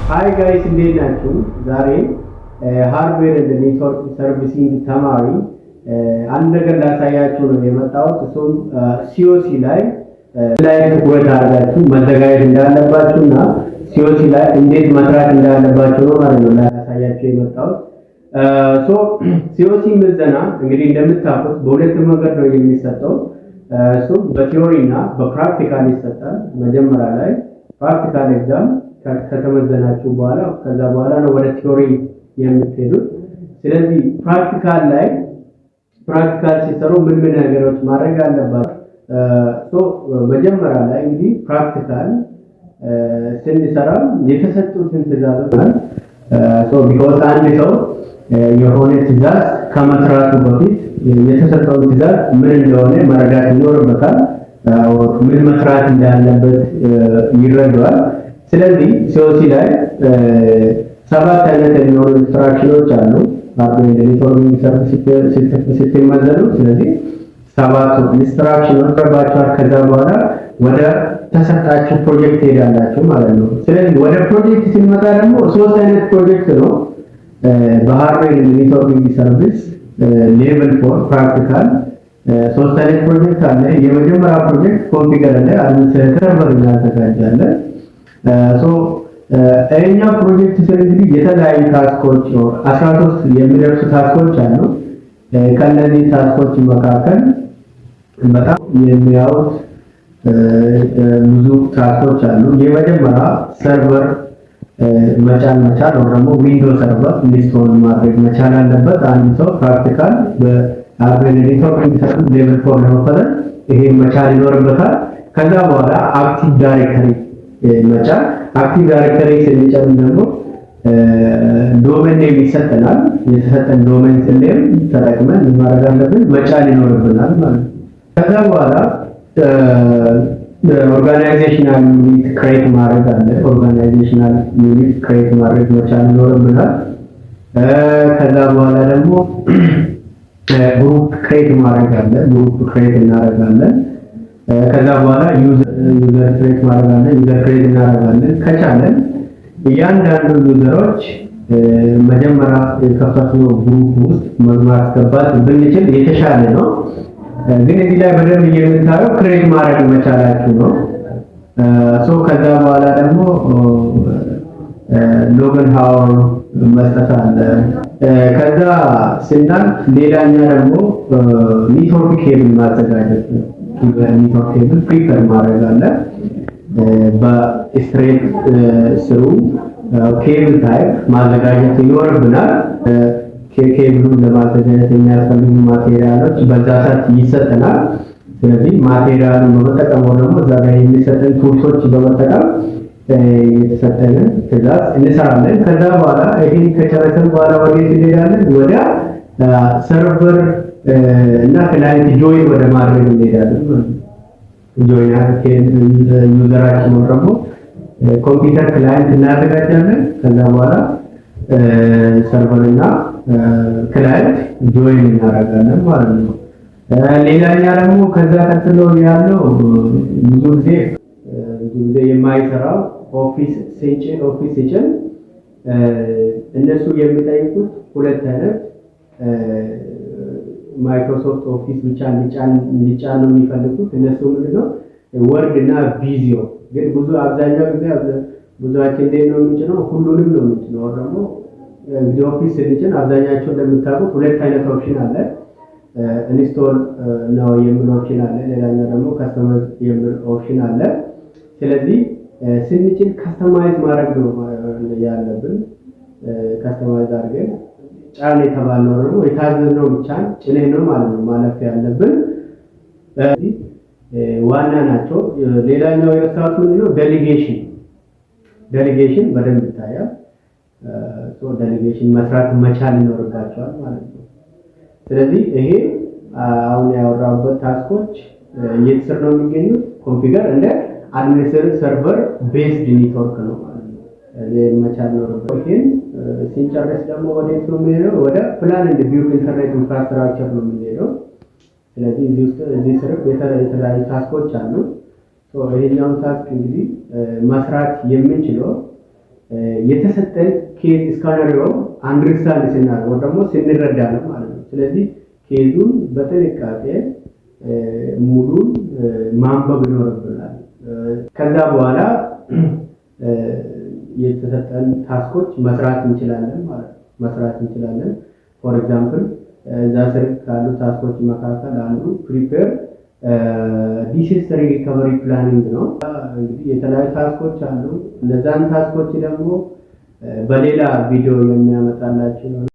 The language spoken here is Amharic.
Hi guys፣ እንዴት ናችሁ? ዛሬ hardware and network servicing ተማሪ አንድ ነገር ላሳያችሁ ነው የመጣሁት። እሱም COC ላይ ትኩረት አድርጋችሁ መዘጋጀት እንዳለባችሁ እና COC ላይ እንዴት መስራት እንዳለባችሁ ነው ማለት ነው ላሳያችሁ የመጣሁት። So COC ምዘና እንግዲህ እንደምታውቁት በሁለት መንገድ ነው የሚሰጠው። እሱም በ theory እና በ practical ይሰጣል። መጀመሪያ ላይ practical exam ከተመዘናችሁ በኋላ ከዛ በኋላ ነው ወደ theory የምትሄዱት። ስለዚህ practical ላይ practical ሲሰሩ ምን ምን ነገሮች ማድረግ አለባቸው? So መጀመሪያ ላይ እንግዲህ practical ስንሰራ የተሰጡትን ትዕዛዞች፣ so because አንድ ሰው የሆነ ትዕዛዝ ከመስራቱ በፊት የተሰጠውን ትዕዛዝ ምን እንደሆነ መረዳት ይኖርበታል። ምን መስራት እንዳለበት ይረዳዋል። ስለዚህ COC ላይ ሰባት አይነት የሚሆኑ instruction ኖች አሉ hardware networking service ስትመዘኑ። ስለዚህ ሰባቱ instruction ኖች ቀርባቸዋል። ከዛ በኋላ ወደ ተሰጣችሁ ፕሮጀክት ትሄዳላችሁ ማለት ነው። ስለዚህ ወደ ፕሮጀክት ሲመጣ ደግሞ ሶስት አይነት ፕሮጀክት ነው። በ hardware networking service level 4 practical ሶስት አይነት ፕሮጀክት አለ። የመጀመሪያ ፕሮጀክት configure and administrator server እናዘጋጃለን። So ይሄኛው ፕሮጀክት ስር እንግዲህ የተለያዩ task ኦች፣ 13 የሚደርሱ task ኦች አሉ። ከነዚህ task ኦች መካከል በጣም የሚያዩት ብዙ task ኦች አሉ። የመጀመሪያ server መጫን መቻል ወይ ደግሞ Windows Server install ማድረግ መቻል አለበት። አንድ ሰው practical በ hardware networking service level 4 ለመፈተን ይሄን መቻል ይኖርበታል። ከዛ በኋላ Active Directory መጫን። Active Directory ስንጨምር ደግሞ domain name ይሰጠናል። የተሰጠን domain name ተጠቅመን ምን ማድረግ አለብን? መጫን ይኖርብናል ማለት ነው። ከዛ በኋላ organizational unit create ማድረግ አለ። Organizational unit create ማድረግ መቻል ይኖርብናል። ከዛ በኋላ ደግሞ group create ማድረግ አለ። Group create እናደርጋለን። ከዛ በኋላ user create ማድረግ አለ። User create እናደርጋለን። ከቻለን እያንዳንዱ user ኦች መጀመሪያ የከፈትነው group ውስጥ ማስገባት ብንችል የተሻለ ነው። ግን እዚህ ላይ በደንብ የምታየው create ማድረግ መቻላችሁ ነው። So ከዛ በኋላ ደግሞ login hour መስጠት አለ። ከዛ ስናል ሌላኛ ደግሞ network cable ማዘጋጀት ነው። Network cable prepare ማድረግ አለ። በ straight through cable type ማዘጋጀት ይኖርብናል። ኬብሉን ለማዘጋጀት የሚያስፈልጉ material ኦች በዛ ሰዓት ይሰጠናል። ስለዚህ material ኡን በመጠቀም ደግሞ እዛ ጋር የሚሰጠን tools ኦች በመጠቀም የተሰጠንን ትዕዛዝ እንሰራለን። ከዛ በኋላ ይህን ከጨረስን በኋላ ወዴት እንሄዳለን? ወደ server እና client join ወደ ማድረግ እንሄዳለን ማለት ነው። Join user ኣችን ደግሞ computer client እናዘጋጃለን። ከዛ በኋላ server እና client join እናደርጋለን ማለት ነው። ሌላኛ ደግሞ ከዛ ቀጥሎ ያለው ብዙ ጊዜ የማይሰራው Office ሲጭን እነሱ የሚጠይቁት ሁለት አይነት Microsoft Office ብቻ እንዲጫን ነው የሚፈልጉት። እነሱ ምንድነው? Word እና Visio። ግን ብዙ አብዛኛው ጊዜ ብዙዎቻችን እንዴት ነው የምንጭነው? ሁሉንም ነው የምንጭነው። ደግሞ እንግዲህ Office ስንጭን አብዛኛቸው እንደምታውቁት ሁለት አይነት option አለ። Install now የሚል option አለ። ሌላኛው ደግሞ customize የሚል option አለ። ስለዚህ ስንጭን customize ማድረግ ነው ያለብን። Customize አድርገን ጫን የተባልነው ደግሞ የታዘዝነው ብቻ ጭኔ ነው ማለት ነው ማለፍ ያለብን። ዋና ናቸው። ሌላኛው የረሳሁት ምንድነው? Delegation። Delegation በደንብ ይታያል። Delegation መስራት መቻል ይኖርባቸዋል ማለት ነው። ስለዚህ ይሄ አሁን ያወራሁበት task ኦች የት ስር ነው የሚገኙት? Configure and administer server based network ነው ማለት ነው። መቻል ይኖርበት። ይሄን ሲንጨርስ ደግሞ ወዴት ነው የምንሄደው? ወደ plan and build internet infrastructure ነው የምንሄደው። ስለዚህ እዚህ ውስጥ እዚህ ስር የተለያዩ task ኦች አሉ። ይሄኛውን task እንግዲህ መስራት የምንችለው የተሰጠን case scenario understand ስናደርግ ወይ ደግሞ ስንረዳ ነው ማለት ነው። ስለዚህ case ኡን በጥንቃቄ ሙሉን ማንበብ ይኖርብናል። ከዛ በኋላ የተሰጠን task ኦች መስራት እንችላለን ማለት ነው። መስራት እንችላለን። For example፣ እዛ ስር ካሉ task ኦች መካከል አንዱ prepare disaster recovery planning ነው። እንግዲህ የተለያዩ task ኦች አሉ። እነዛን task ኦች ደግሞ በሌላ ቪዲዮ የሚያመጣላችሁ ነው።